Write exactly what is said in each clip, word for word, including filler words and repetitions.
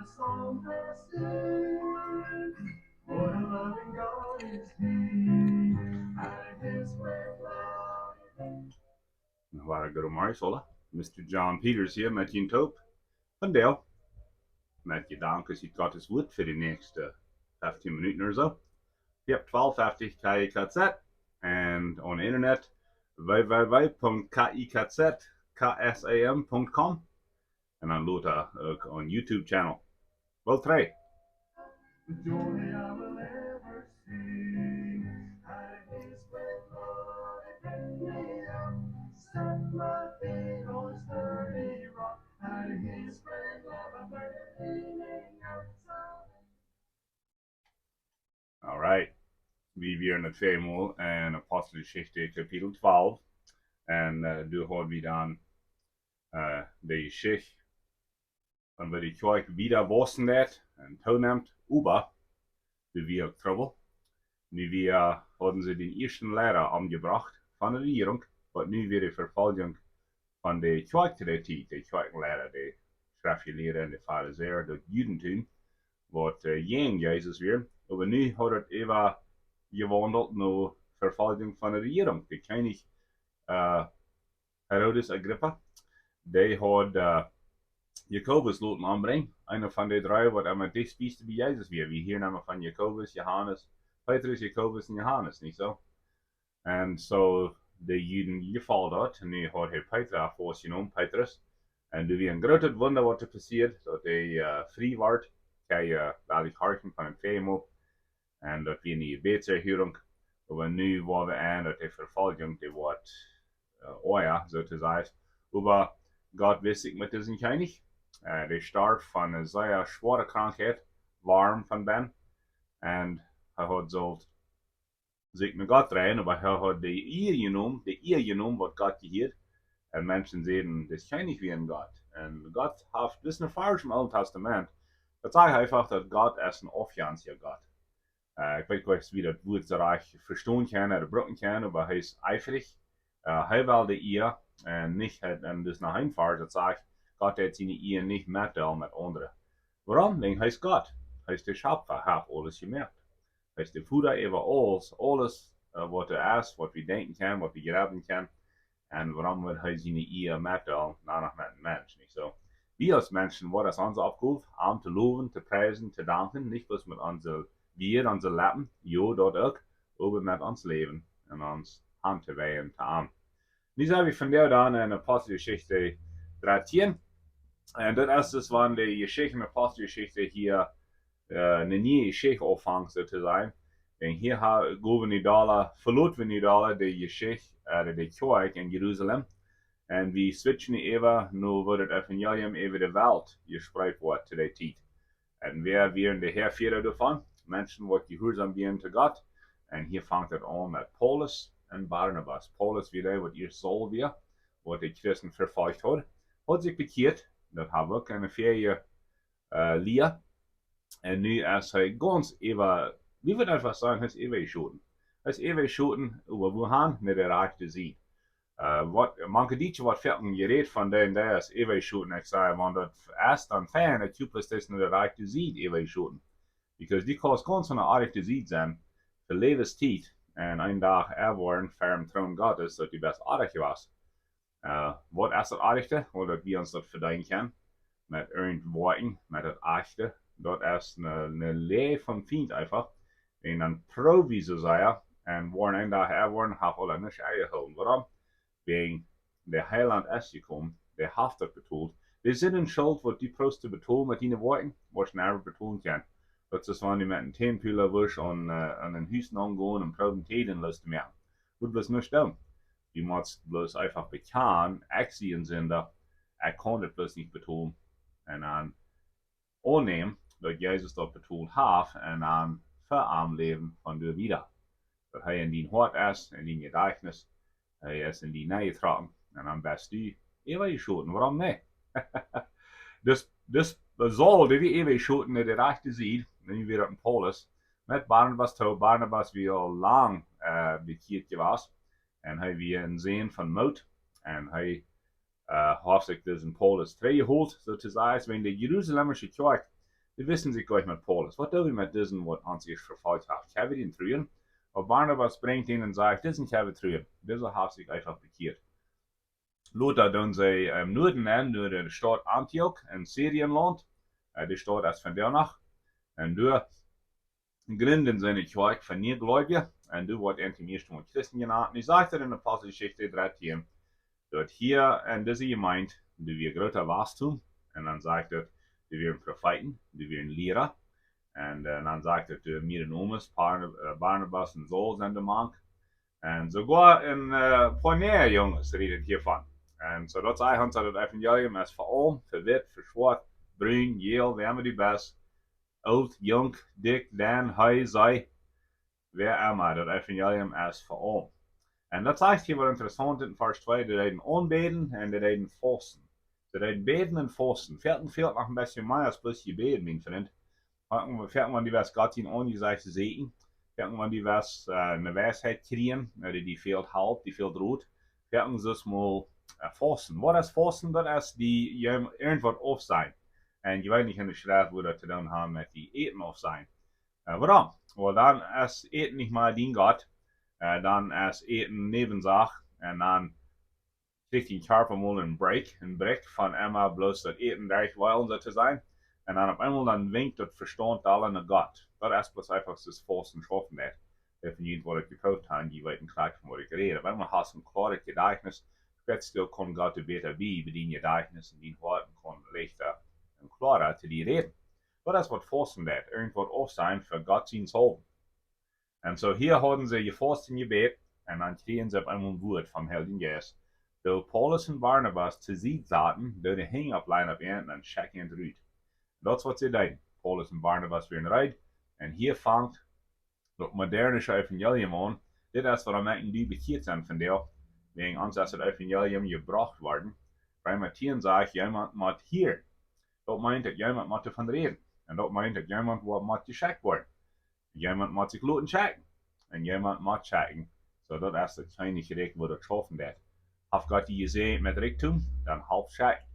Psalm verse two. What a loving God is He, and His great love. Ware gode Morjes, hola. Mister John Peters hia met jun toop. Vondoag met Jedanken ut Gottes Wuat fa de näakjste feftieen Minuten ooda soo. Hia opp twalf feftich K I K Z un opp Internet w w w Punkt K I K Z K S A M Punkt com. Un dan lota uk opp YouTube Channel. Well, three. The joy I will ever sing, and His great love it picked me up, set my feet on sturdy rock, and His great love a burning outside. Alright. Wie wieren daut tweemol en Aposteljeschicht Kapitel twalf. Un äh, doa haud wie dan äh, de Jeschicht von woo de Kjoakj wieda wausen deit un toonemt, oba doa wia uk Trubbel. Nu wia, hauden see dän ieeschten Leida omjebrocht von de Rejierunk, waut nu wia de Verfoljunk von de Kjoakj to dee Tiet, de Kjoakjenleida, de Schreftjelieede un de Farisäa, daut Judentum, waut äh, jäajen Jesus wia. Oba nu haud et äwa jewaundelt no Verfoljunk von de Rejierunk. De Kjennich äh, Herodes Agrippa, dee haud äh, Jakobus loten ombrinjen, eena von de dree, waut emma dichtst bie Jesus wia. Wie hieren emma von Jakobus, Johanes, Petrus, Jakobus un Johanes, nich soo? Un soo de Juden jefoll daut, un nu haud hee Petrus aufjenomen, Petrus. Un doa wia een grootet Wunda, waut doa passieed, daut hee äh, frie wort, hee äh, well nich horchen von een Fämel. Un daut wia eene Gebetserhörung. Oba nu woa wie aun, daut de Verfoljunk, dee woat äh, oaja, soo to sajen. Oba Gott wist sikj met disen Kjennich. Äh, dee storf von eene sea schwoare Krankheit, Worm von bennen. Un hee haud sullt sikj no Gott dreien, oba hee haud de Ea jenomen, de Ea jenomen, waut Gott jehieed. Un Menschen säden, dis Kjennich wia een Gott. Un Gott haft, dis een Varsch em Oolen Tastament, daut sajcht eefach, daut Gott es een aufjenstja Gott. Äh, ekj weet nich, aus wie daut Wuat soo rajcht vestonen kjennen ooda brucken kjennen, oba hee es eifrich. Äh, hee well de Ea un nich, hee, un dis noch een Varsch, daut sajcht, Gott haft siene Ea nich mettodeelen met aundre. Wuarom? Wäajen hee es Gott. Hee es de Schepfa, hee haft aules jemoakt. Hee es de Voda äwa aules, aules äh, waut doa es, waut wie denkjen kjennen, waut wie jleewen kjennen. Un wuarom wudd hee siene Ea metdeelen, dan noch met een Mensch, nich soo? Wie aus Menschen, waut es onse Oppgow? Am to lowen, to priesen, to danken, nich bloos met onse Wieed, onse Leppen, jo, daut uk, oba met ons Läwen un ons Haunt to weien to am. Nu sent wie vondoag dan en Aposteljeschicht dartieen. Un daut es dus, wan de Jeschicht en Aposteljeschicht hia äh, eene niee Jeschicht aunfangt, soo to sajen. Un hia ha, go wie nu doa, veloten wie nu doa de Jeschicht, äh, de Kjoakj en Jerusalem. Un wie switchen nu äwa no woo daut Evangelium äwa de Welt jespreet woat to dee Tiet. Un wäa wieren de Häafiera doavon? Menschen, waut jehuarsom wieren to Gott. Un hia fangt et aun met Paulus un Barnabas. Paulus wia dee, waut ieescht Saul wia, waut de Christen vefolcht haud. Haud sikj bekjieet, daut haud uk eene fäaje äh, Lia. Un nu es hee gaunz äwa, wie wudd eefach sajen, hee es äwajeschoten. Hee es äwajeschoten, oba wua han? No de rajchte Sied. Äh, waut, mank Dietsche, waut foaken jerät von dee un dee es äwajeschoten, ekj saj, wan daut es dan fein, daut du bloos no de rajchte Sied äwajeschoten. Because du kaust gaunz aun de rajchte Sied sennen, fa Läwenstiet, un een Dach erwoaren ver dän Troon Gottes, daut du best oajch wieescht. Äh, waut es daut Oajchte? Well, daut wie ons daut vedeenen kjennen met irjent Woakjen, met daut Oajchte. Daut es eene, eene Lia vom Fient eefach. Un dan proow wie soo sea, un woaren een Dach erwoaren, haft aula nuscht aunjehoolen. Wuarom? Wäajen de Heilaunt es jekomen, dee haft daut betolt. Dee Sind un Schult, waut du proowst to betolen met diene Woakjen, woascht never betolen kjennen. Daut es, wan du met een Tähnpula wurscht aun, äh, aun een Hus aungonen un proowen Täden loos to moaken. Wudd bloos nuscht doonen. Du motst bloos eefach bekjanen, ekj sie een Sinda, ekj kaun daut bloos nich betolen. Un dan aunnämen, daut Jesus daut betolt haft, un dan fa am läwen von doa wieda. Daut hee en dien Hoat es, en dien Jedajchtnis, hee es en die nenjetrocken, un dan best du äwajeschoten. Wuarom nich? Dis, dis Saul, dee wia äwajeschoten no de rajchte Sied, nu wia daut een Paulus, met Barnabas too. Barnabas wia aul lang, äh, bekjieet jewast. Un hee wia een Sän von Moot. Un hee, äh, haft sikj disen Paulus trigjjeholt, soo to sajen. Wäajen de Jerusalemische Kjoakj, Dee wisten sikj jlikj met Paulus: Waut doo wie met disen, waut ons ieescht vefolcht haft? Kjenn wie dän truen? Oba Barnabas brinjt dän un sajcht: Disen kjenn wie truen. Disa haft sikj eefach bekjieet. Lota doonen see em Nuaden nenn, no de Staut Antioch en Sirien Launt. Äh, dee Staut es vondoag noch. Un doa jrinden see eene Kjoakj fa Niegleewje. Un doa woat an toom ieeschten Mol Christen jenant. Un dee sajcht daut en Aposteljeschicht dartieen, daut hia en dise Jemeent, doa wia groota Wastum. Un dan sajcht et, doa wieren Profeeten, doa wieren Liera. Un, äh, dan sajcht et, doa miere Nomes, Barn-, äh, Barnabas un Saul sent doa mank. Un soogoa een, äh, poa niee Junges rät et hia von. Un soo daut sajcht ons, daut daut Evangelium es fa aulem, fa witt, fa schwoat, brun, jäl, wäa emma du best, oolt, junk, dikj, denn, hee, see, wäa emma, daut Evangelium es fa aulem. Un daut sajcht hia waut interessaunt en Varsch twee: Dee deeden aunbäden un dee deeden fausten. Dee deeden bäden un fausten. Foaken fält noch een bät mea aus bloos Jebäd, mien Frint. Foaken, foaken wan du west Gott sien Aunjesecht seenen, foaken wan du west, äh, eene Weisheit kjrieen, äh, dee, dee fält Help, dee fält Rot, foaken soo aus mol, äh, fausten. Waut es fausten? Daut es die, je, irjentwaut aufsajen. Un jie weeten nich en de Schreft, waut daut to doonen haft met die Äten aufsajen. Äh, wuarom? Well, dan es Äten nich mea dien Gott. Äh, dan es Äten Näwensach. Un dan kjricht dien Kjarpa mol een Break, een Break von emma bloos daut Äten derchwälen, soo to sajen. Un dan opp eemol dan winkjt daut Vestaunt aula no Gott. Daut es bloos eefach soo aus fausten schaufen deit. Dee von junt, waut daut jeprooft haben, dee weeten krakjt von waut ekj räd. Opp eemol hast du een kloaret Jedajchtnis, spätst du kaun Gott die bäta bie, bie dien Jedajchtnis un dien Hoat un kaun leichta un kloara to die räden. Daut es waut fausten deit, irjentwaut aufsajen fa Gott sienetwäajen. Un soo hia hauden see jefaust un jebät, un dan kjrieejen see opp eemol een Wuat vom Heiljen Jeist. Doo Paulus un Barnabas to Sied saten, doo de Henj oppläajen opp an un dan schekjten an rut. Daut es waut see deeden. Paulus un Barnabas wieren reed, un hia fangt daut modernische Evangelium aun. Dit es wuarom ekj un du bekjieet sent vondoag. Wäajen ons es daut Evangelium jebrocht worden. Reema tieen sajcht, jemaunt mott hieren. Daut meent, daut jemaunt mott doavon räden. Un daut meent, daut jemaunt woat, mott jeschekjt woaren. Jemaunt mott sikj loten schekjen. Un jemaunt mott schekjen. Soo daut es daut Kjennichrikj, woo daut schaufen deit. Haft Gott die jesäajent met Rikjdom, dan halp schekjen.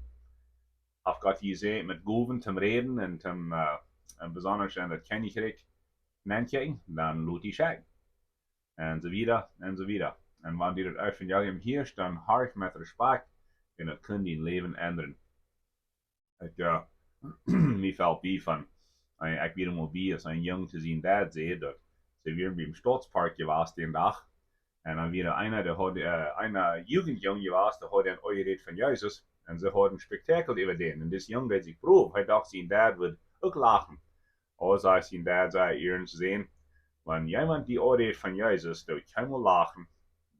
Haft Gott die jesäajent met Gowen toom räden un toom, äh, un besonda en daut Kjennichrikj nenkjikjen, dan lot die schekjen. Un soo wieda, un soo wieda. Un wan die daut Evangelium hieescht, dan horch met Respakjt, un daut kaun dien Läwen endren. Ekj, äh, mie felt bie von, äh, ekj wia mol bie, aus een Jung to sien Dad säd, daut see wieren biem Stautspark jewast dän Dach. Un dan wia eena, dee haud, äh, een Jugendjung jewast, dee haud een Oaja jerät von Jesus. Un see hauden een Spektakel äwa dän. Un dis Jung deed sikj broof, hee docht, sien Dad wudd uk lachen. Oba sien Dad säd: Iernst, Sän, wan jemaunt die Oaja rät von Jesus, doo kjeenmol lachen,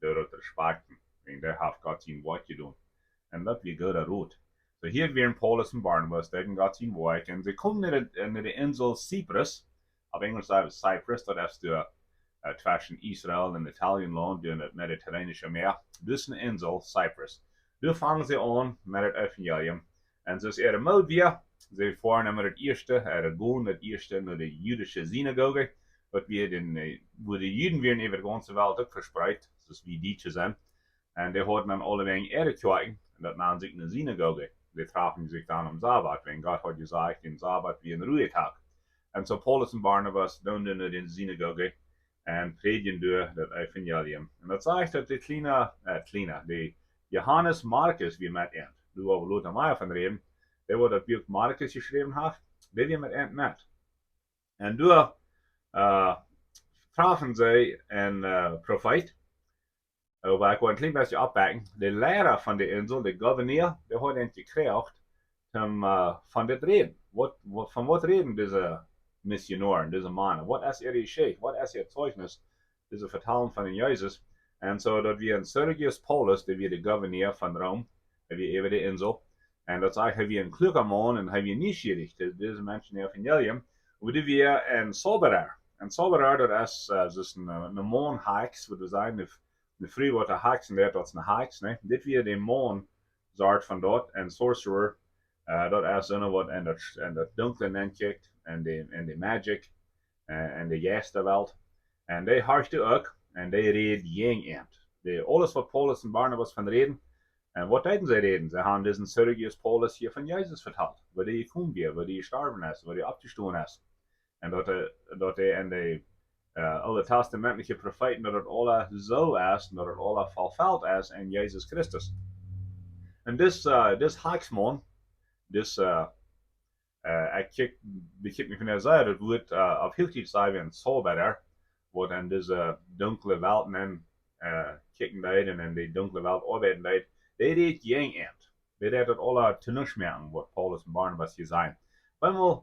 doo daut respakjten. Wäajen dee haft Gott sien Wuat jedonen. Un daut wia gooda Rot. Soo hia wieren Paulus un Barnabas, deeden Gott sien Woakj. Un see kjeemen no de, no de Insel Zyprus. Opp Enjlisch sajcht et Cyprus, daut es doa, äh, tweschen Israel un Italien Launt, doa en daut Mediterranische Mäa. Dis eene Insel, Zyprus. Doa fangen see aun met daut Evangelium. Un soo aus äare Mood wia, see foaren emma daut ieeschte, äh, daut gonen daut ieeschte no de jüdische Sinagoge, waut wia dän, äh, woo de Juden wieren äwa de gaunze Welt uk vespreet, soo aus wie Dietsche sent. Un dee hauden dan aulawäajen äare Kjoakjen, un daut nand sikj eene Sinagoge. Dee trafen sikj dan aum Sabat, wäajen Gott haud jesajcht, dän Sabat wia een Ruhetag. Un soo Paulus un Barnabas doonen no de Sinagoge un prädjen doa daut Evangelium. Un daut sajcht, daut de kjliene, äh, kjliene, de Johanes Markus wia met an. Doa woa wie lota mea von räden. Dee, waut daut Buak Markus jeschräwen haft, dee wia met an met. Un doa, äh, trafen see een, äh, Profeet. Äh, wua ekj woa een kjlien bät oppbakjen. De Leida von de Insel, de Gouverneur, dee haud an jekjräajen, om, äh, von dit räden. Waut, waut, von waut räden dise Missionoaren, dise Mana? Waut es äare Jeschicht? Waut es äa Zeugnis? Dise Vetalen von dän Jesus. Un soo daut wia een Sergius Paulus, dee wia de Gouverneur von Rom, dee wia äwa de Insel. Un daut sajcht, hee wia een kluaka Maun un hee wia nieschierich, de, dise Menschen äa Evangelium. Oba dee wia een Zauberer. Een Zauberer, daut es, äh, daut es een, äh, een Maun Hakjs, waut wie sajen, de, de Fru waut de Hakjs deit, daut es een Hakjs, nä? Dit wia de Maun, Sort von daut, een Sorcerer, äh, daut es soona waut en daut, en daut Dunkle nenkjikjt, en de, en de Magic, äh, en de Jeistawelt. Un dee horcht uk, un dee räd jäajen an. De, aules waut Paulus un Barnabas von räden, Un waut deeden see räden? See haben disen Sergius Paulus hia von Jesus vetalt, woo dee jekomen wia, woo dee jestorwen es, woo dee oppjestonen es. Un daut hee, daut hee en de, äh, ooltestamentliche Profeeten, daut daut aules soo es, un daut daut aules erfelt es en Jesus Christus. Un dis, äh, dis Hacksmaun, dis, äh, äh, ekj kjikj, ekj kjikj mie von de Sied, daut Wuat, äh, opp Huachdietsch saj wie een Zauberer, waut en dise dunkle Welt nenn, äh, kjikjen deed un en de dunkle Welt oabeiden deed, dee deed jäajen an. Dee deed daut aules to nuscht moaken, waut Paulus un Barnabas hia säden. Opp eemol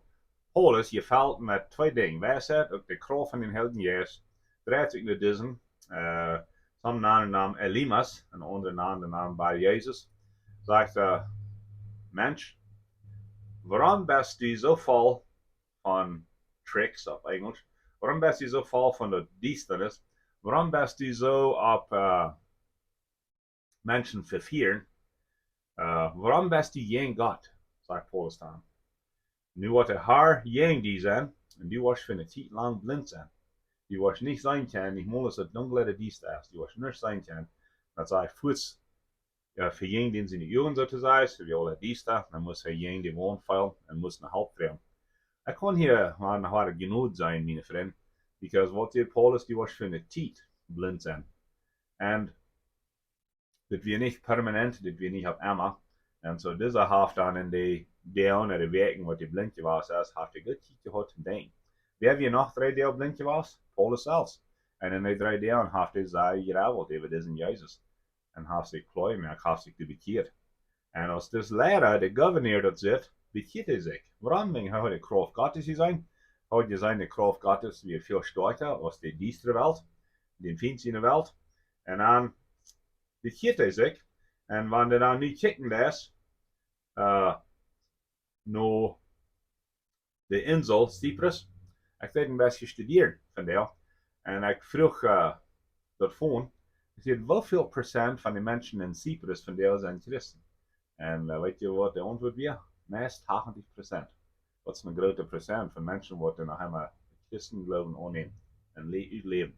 Paulus jefelt met twee Dinja. Weisheit, uk de Krauft von dän Heiljen Jeist, dreit sikj no disen, äh, sommje nanen am Elymas, een aundra nand am Bar-Jesus, sajcht hee: Mensch, wuarom best du soo voll von Tricks opp Enjlisch? Wuarom best du soo voll von de Diestanis? Wuarom best du soo opp, äh, Menschen vefieren? Äh, wuarom best du jäajen Gott? Sajcht Paulus dan. Nu woat de Har jäajen die sennen, un du woascht fa eene Tiet lang blint sennen. Du woascht nich seenen kjennen, nich mol aus et dunkel ooda diesta es. Du woascht nich seenen kjennen. Daut sajcht fuaz, jo, fa jäajen dän siene Uagen, soo to sajen, soo aus aule diesta, dan mott hee jäajen de Waunt faulen un mott no Help froagen. Ekj kaun hia mau noch waut Jnod sennen, miene Frind, because waut sajcht Paulus, du woascht fa eene Tiet blint sennen. Un dit wia nich permanent, dit wia nich opp emma. Un soo, dise haft dan en de Doag ooda de Wäakjen, waut hee blint jewast es, haft hee goot Tiet jehaut to denkjen. Wäa wia noch dree Doag blint jewast? Paulus selfst. Un en de dree Doag haft hee sea jegrubbelt äwa disen Jesus. Un haft sikj kloa jemoakt, haft sikj bekjieet. Un aus dis Liera, de Gouverneur, daut sitt, bekjieet hee sikj. Wuarom? Wiels hee haud de Krauft Gottes jeseenen. Hee haud jeseenen, de Krauft Gottes wia väl stoakja aus de diestre Welt, dän Fient siene Welt. Un dan bekjieet hee sikj. Un wan hee dan nu kjikjen deed, äh, no de Insel Zyprus, ekj deed een bät studieren vondoag. Un ekj fruach, äh, daut von, ekj säd: Woo väl Prozent von de Menschen en Zyprus vondoag sent Christen? Un, äh, weet jie, waut de Auntwuat wia? Meist tachentich Prozent. Daut es een grootet Prozent von Menschen, waut dan noch emma Christengloowen aunnämen un le-, utläwen.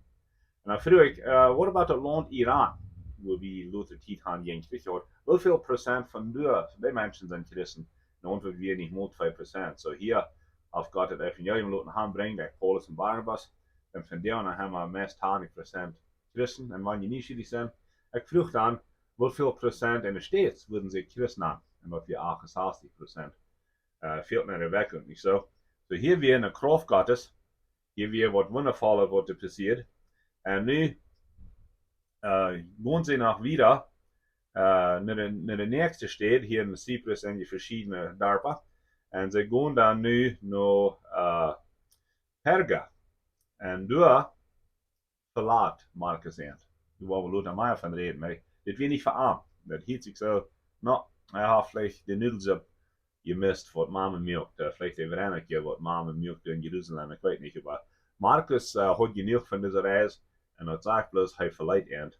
Un dan fruach ekj, äh, what about daut Launt Iran, wua wie lota Tiet han jäajen Kjrich jehaut? Woo väl Prozent von doa, von dee Menschen sent Christen? Un de Auntwuat wia nich mol twee Prozent. Soo hia haft Gott daut Evangelium loten han brinjen derch Paulus un Barnabas. Un vondoag noch emma meist tachentich Prozent Christen. Un wan jie nieschierich sent, ekj fruach dan, woo väl Prozent en de States wudden sikj Christen nanen? Un daut wia achtensastich Prozent. Äh, fält mie de Wäakj nich soo. Soo hia wia eene Krauft Gottes. Hia wia waut Wundavollet, waut doa passieed. Un nu, äh, gonen see noch wieda, äh, no de, no de näakjste Staut hia en Zyprus, en de veschiedne Darpa. Un see gonen dan nu no, äh, Perga. Un doa velat Markus an. Doa woa wie lota mea von räden, oba dit wia nich fa am. Daut hilt sikj soo, no, hee haft veleicht de Nudelsupp jemist, waut Mama muak. Äh, veleicht äwaraun ekj, waut Mama muak en Jerusalem, ekj weet nich, oba Markus, äh, haud jenuach von dise Reis un daut sajcht bloos, hee veleet an.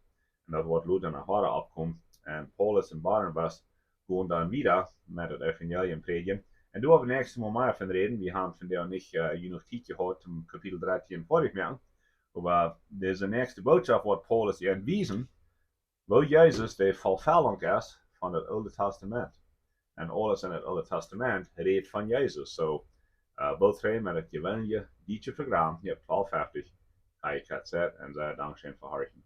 Un daut woat lota noch wieda oppkomen. Un Paulus un Barnabas gonen dan wieda met daut Evangelium prädjen. Un doa woa wie näakjstet Mol mea von räden. Wie haben vondoag nich, äh, jenuach Tiet jehaut om Kapitel dartieen foadich moaken. Oba dise näakjste Bootschoft woat Paulus an wiesen, woo Jesus de Erfellunk es von daut Oole Tastament. Un aules en daut Oole Tastament rät von Jesus. Soo, äh, boolt trigj met daut jeweenelje dietsche Program hia opp twalf feftich K I K Z un sajcht dankscheen fa horchen.